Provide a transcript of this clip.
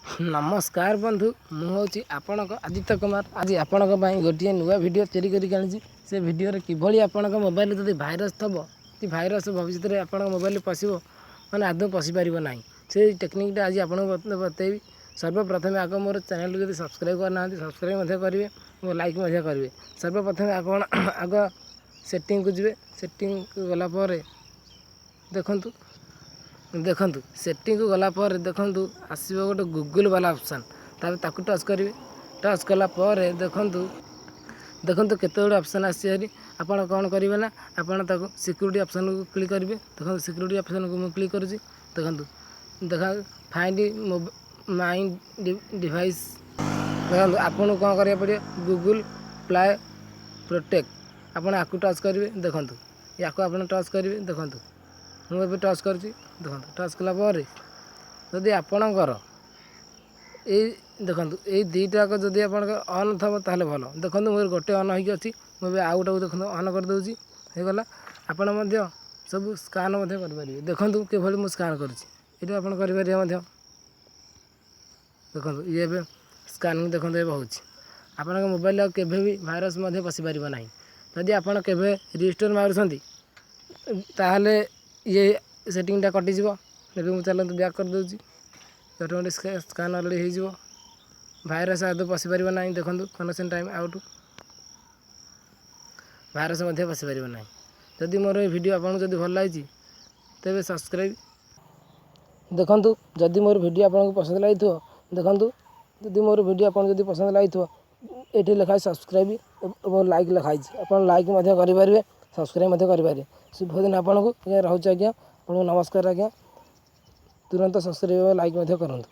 ନମସ୍କାର ବନ୍ଧୁ, ମୁଁ ହେଉଛି ଆପଣଙ୍କ ଆଦିତ୍ୟ କୁମାର। ଆଜି ଆପଣଙ୍କ ପାଇଁ ଗୋଟିଏ ନୂଆ ଭିଡ଼ିଓ ତିଆରି କରିକି ଆଣିଛି। ସେ ଭିଡ଼ିଓରେ କିଭଳି ଆପଣଙ୍କ ମୋବାଇଲରେ ଯଦି ଭାଇରସ୍ ଥିବ କି ଭାଇରସ୍ ଭବିଷ୍ୟତରେ ଆପଣଙ୍କ ମୋବାଇଲରେ ପଶିବ, ମାନେ ଆଦୌ ପଶିପାରିବ ନାହିଁ, ସେଇ ଟେକ୍ନିକ୍ଟା ଆଜି ଆପଣଙ୍କୁ ବତେଇବି। ସର୍ବପ୍ରଥମେ ଆଗ ମୋର ଚ୍ୟାନେଲକୁ ଯଦି ସବସ୍କ୍ରାଇବ୍ କରିନାହାନ୍ତି, ସବସ୍କ୍ରାଇବ୍ ମଧ୍ୟ କରିବେ ଏବଂ ଲାଇକ୍ ମଧ୍ୟ କରିବେ। ସର୍ବପ୍ରଥମେ ଆପଣ ଆଗ ସେଟିଂକୁ ଯିବେ। ସେଟିଂକୁ ଗଲା ପରେ ଦେଖନ୍ତୁ, ଦେଖନ୍ତୁ, ସେଟିଂକୁ ଗଲା ପରେ ଦେଖନ୍ତୁ, ଆସିବ ଗୋଟେ ଗୁଗୁଲ୍ ବାଲା ଅପସନ୍। ତାପରେ ତାକୁ ଟଚ୍ କରିବେ। ଟଚ୍ କଲା ପରେ ଦେଖନ୍ତୁ, ଦେଖନ୍ତୁ, କେତେ ଗୁଡ଼ିଏ ଅପସନ୍ ଆସିଛି ଭାରି। ଆପଣ କ'ଣ କରିବେ ନା, ଆପଣ ତାକୁ ସିକ୍ୟୁରିଟି ଅପସନ୍କୁ କ୍ଲିକ୍ କରିବେ। ଦେଖନ୍ତୁ, ସିକ୍ୟୁରିଟି ଅପସନ୍କୁ ମୁଁ କ୍ଲିକ୍ କରୁଛି। ଦେଖନ୍ତୁ, ଦେଖ, ଫାଇଣ୍ଡ ମାଇ ଡିଭାଇସ୍। ଦେଖନ୍ତୁ, ଆପଣଙ୍କୁ କ'ଣ କରିବାକୁ ପଡ଼ିବ? ଗୁଗୁଲ୍ ପ୍ଲେ ପ୍ରୋଟେକ୍ଟ, ଆପଣ ଆକୁ ଟଚ୍ କରିବେ। ଦେଖନ୍ତୁ, ୟାକୁ ଆପଣ ଟଚ୍ କରିବେ। ଦେଖନ୍ତୁ, ମୁଁ ଏବେ ଟଚ୍ କରୁଛି। ଦେଖନ୍ତୁ, ଟଚ୍ କଲା ପରେ ଯଦି ଆପଣଙ୍କର ଏଇ ଦେଖନ୍ତୁ, ଏଇ ଦୁଇଟାକ ଯଦି ଆପଣଙ୍କର ଅନ୍ ଥିବ, ତାହେଲେ ଭଲ। ଦେଖନ୍ତୁ, ମୋର ଗୋଟେ ଅନ୍ ହେଇକି ଅଛି। ମୁଁ ଏବେ ଆଉ ଗୋଟାକୁ ଦେଖନ୍ତୁ ଅନ୍ କରିଦେଉଛି। ହେଇଗଲା। ଆପଣ ମଧ୍ୟ ସବୁ ସ୍କାନ୍ ମଧ୍ୟ କରିପାରିବେ। ଦେଖନ୍ତୁ କିଭଳି ମୁଁ ସ୍କାନ୍ କରୁଛି। ଏଇଟା ଆପଣ କରିପାରିବେ ମଧ୍ୟ। ଦେଖନ୍ତୁ, ଇଏ ଏବେ ସ୍କାନିଂ ଦେଖନ୍ତୁ ଏବେ ହେଉଛି। ଆପଣଙ୍କ ମୋବାଇଲ ଆଉ କେବେ ବି ଭାଇରସ୍ ମଧ୍ୟ ପଶିପାରିବ ନାହିଁ। ଯଦି ଆପଣ କେବେ ରିଷ୍ଟୋର୍ ମାରୁଛନ୍ତି, ତାହେଲେ ଇଏ ସେଟିଂଟା କଟିଯିବ। ଏବେ ମୁଁ ଚାଲନ୍ତୁ ବ୍ୟାକ୍ କରିଦେଉଛି। ଅଟୋମେଟିକ୍ ସ୍କାନ୍ ଅଲରେଡ଼ି ହେଇଯିବ। ଭାଇରସ୍ ଆଦୌ ପଶିପାରିବ ନାହିଁ। ଦେଖନ୍ତୁ, କନେକ୍ସନ୍ ଟାଇମ୍ ଆଉଟ୍, ଭାଇରସ୍ ମଧ୍ୟ ପଶିପାରିବ ନାହିଁ। ଯଦି ମୋର ଏ ଭିଡ଼ିଓ ଆପଣଙ୍କୁ ଯଦି ଭଲ ଲାଗିଛି, ତେବେ ସବସ୍କ୍ରାଇବ୍। ଦେଖନ୍ତୁ, ଯଦି ମୋର ଭିଡ଼ିଓ ଆପଣଙ୍କୁ ପସନ୍ଦ ଲାଗିଥିବ, ଦେଖନ୍ତୁ, ଯଦି ମୋର ଭିଡ଼ିଓ ଆପଣଙ୍କୁ ଯଦି ପସନ୍ଦ ଲାଗିଥିବ, ଏଇଠି ଲେଖା ହେଇଛି ସବସ୍କ୍ରାଇବ୍ ଏବଂ ଲାଇକ୍ ଲେଖା ହେଇଛି। ଆପଣ ଲାଇକ୍ ମଧ୍ୟ କରିପାରିବେ, ସବସ୍କ୍ରାଇବ୍ ମଧ୍ୟ କରିପାରିବେ। ଶୁଭ ଦିନ ଆପଣଙ୍କୁ ଆଜ୍ଞା। ରହୁଛି ଆଜ୍ଞା, ଆପଣଙ୍କୁ ନମସ୍କାର ଆଜ୍ଞା। ତୁରନ୍ତ ସବସ୍କ୍ରାଇବ୍ ଏବଂ ଲାଇକ୍ ମଧ୍ୟ କରନ୍ତୁ।